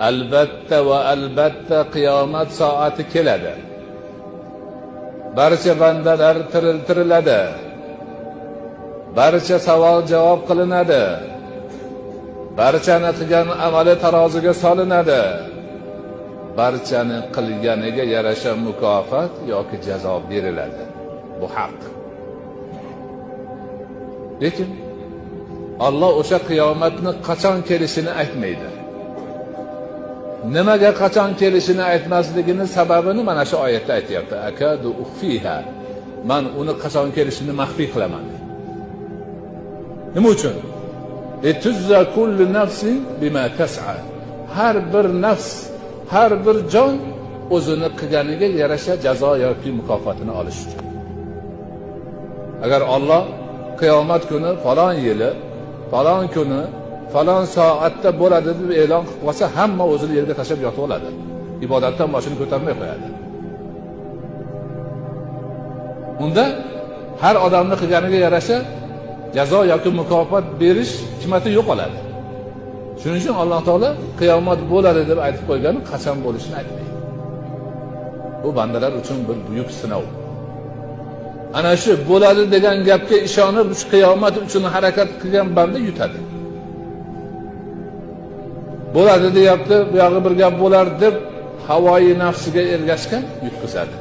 Albatta va albatta qiyomat soati keladi. Barcha bandalar tiriltiriladi. Barcha savol javob qilinadi. Barchani qilgan amali taroziga solinadi. Barchani qilganiga yarasha mukofot yoki jazo beriladi. Bu haq. Lekin Alloh o'sha qiyomatni qachon kelishini aytmaydi. Nimaga qachon kelishini aytmasligini sababini mana shu oyatda aytyapti. Akadu ukhfiha. Man uni qachon kelishini maxfiy qilaman. Nima uchun? Lituzza kullu nafsin bima tas'a. Har bir nafs, har bir jon o'zini qilganiga yarasha jazo yoki mukofotini olish uchun. Agar Alloh qiyomat kuni falon yili, falon kuni, falon soatda bo'ladi deb e'lon qilib qo'ysa, hamma o'zini yerga tashlab yotib oladi. Ibodatdan boshini ko'tarmay qo'yadi. Unda har odamni qilganiga yarasha jazo yoki mukofot berish hikmati yo'qoladi. Shuning uchun Alloh taolo qiyomat bo'ladi deb aytib qo'ygani qachon bo'lishini aytmaydi. Bu bandalar uchun bir buyuk sinov. Ana shu bo'ladi degan gapga ishonib, shu qiyomat uchun harakat qilgan banda yutadi. Bo'ladi deyapti, bu yog'i bir gap bo'lar deb havoyi nafsiga ergashgan yutqizadi.